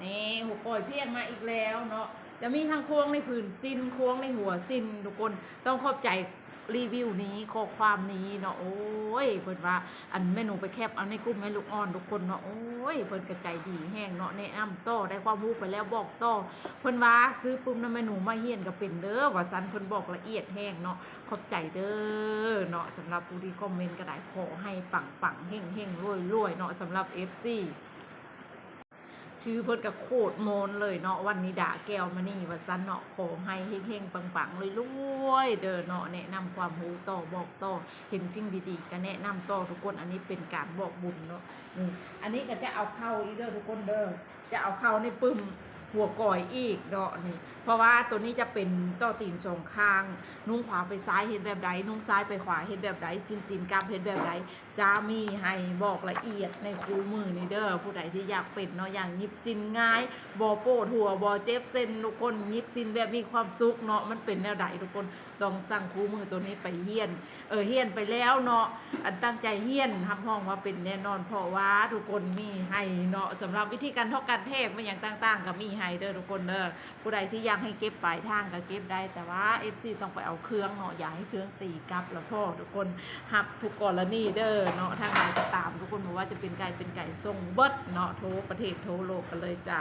ນີ້ຫົວກ້ອຍພຽງມາອີກແລ້ວເນາະ ຈະມີທັງຄວງໃນຜືນສິ້ນ ຄວງໃນຫົວສິ້ນ ທຸກຄົນ. ຕ້ອງຂອບໃຈຣີວິວນີ້ ຂໍ້ຄວາມນີ້ເນາະ. ໂອ້ຍ ເພິ່ນວ່າ ອັນແມ່ໜູໄປແຄັບເອົາໃນກຸ່ມແມ່ລູກອ່ອນ ທຸກຄົນເນາະ. ໂອ້ຍ ເພິ່ນກໍໃຈດີແຮງເນາະ ແນະນຳຕໍ່ ໄດ້ຄວາມຮູ້ໄປແລ້ວບອກຕໍ່. ເພິ່ນວ່າຊື້ປຶ້ມນຳແມ່ໜູມາຮຽນກໍເປັນເດີ ວ່າຊັ້ນ ເພິ່ນບອກລະອຽດແຮງເນາະ. ຂອບໃຈເດີເນາະ ສຳລັບຜູ້ທີ່ຄອມເມັນກໍໄດ້ ຂໍໃຫ້ປັງໆ ເຮັງໆ ລວຍໆ ເນາະ ສຳລັບເອັຟຊີ. ຊື່ເພິ່ນກໍໂຄດມ່ວນເລີຍເນາະ ວັນນິດາ ແກ້ວມະນີ ວ່າຊັ້ນເນາະ. ຂໍໃຫ້ເຮັງໆ ປັງໆ ລວຍໆ ເດີເນາະ ແນະນຳຄວາມຮູ້ຕໍ່ ບອກຕໍ່ ເຫັນສິ່ງດີໆ ກໍແນະນຳຕໍ່ ທຸກຄົນ. ອັນນີ້ເປັນການບອກບຸນເນາະ. ນີ້ ອັນນີ້ກໍຈະເອົາເຂົ້າອີກເດີ ທຸກຄົນເດີ ຈະເອົາເຂົ້າໃນປຶ້ມຫົວກ້ອຍອີກເນາະ. ນີ້ ເພາະວ່າໂຕນີ້ຈະເປັນຕໍ່ຕີນສອງຂ້າງ ນຸ່ງຂວາໄປຊ້າຍເຮັດແບບໃດ ນຸ່ງຊ້າຍໄປຂວາເຮັດແບບໃດ ສິ້ນຕີນກັບເຮັດແບບໃດ ຈະມີໃຫ້ບອກລະອຽດໃນຄູ່ມືນີ້ເດີ. ຜູ້ໃດທີ່ຢາກເປັນເນາະ ຢາກຫຍິບສິ້ນງ່າຍ ບໍ່ປວດຫົວ ບໍ່ເຈັບເສັ້ນ ທຸກຄົນ ຫຍິບສິ້ນແບບມີຄວາມສຸກເນາະ ມັນເປັນແນວໃດ ທຸກຄົນ. ຕ້ອງສັ່ງຄູ່ມືໂຕນີ້ໄປຮຽນ ເອີ ຮຽນໄປແລ້ວເນາະ ອັນຕັ້ງໃຈຮຽນ ຮັບຮອງວ່າເປັນແນ່ນອນ ເພາະວ່າທຸກຄົນມີໃຫ້ເນາະ. ສຳລັບວິທີການຖອກການແທກ ແມ່ນຫຍັງຕ່າງໆ ກໍມີໃຫ້ເດີ ທຸກຄົນເດີ. ຜູ້ໃດທີ່ຢາກໃຫ້ເກັບປາຍທາງກໍເກັບໄດ້ ແຕ່ວ່າເອັຟຊີຕ້ອງໄປເອົາເຄື່ອງເນາະ ຢ່າໃຫ້ເຄື່ອງຕີກັບລະພໍ ທຸກຄົນ. ຮັບທຸກກໍລະນີເດີເນາະ ທາງໃດກໍຕາມ ທຸກຄົນ ບໍ່ວ່າຈະເປັນໄກເປັນໄກ ສົ່ງເບິດເນາະ ທົ່ວປະເທດທົ່ວໂລກກັນເລີຍຈ້າ.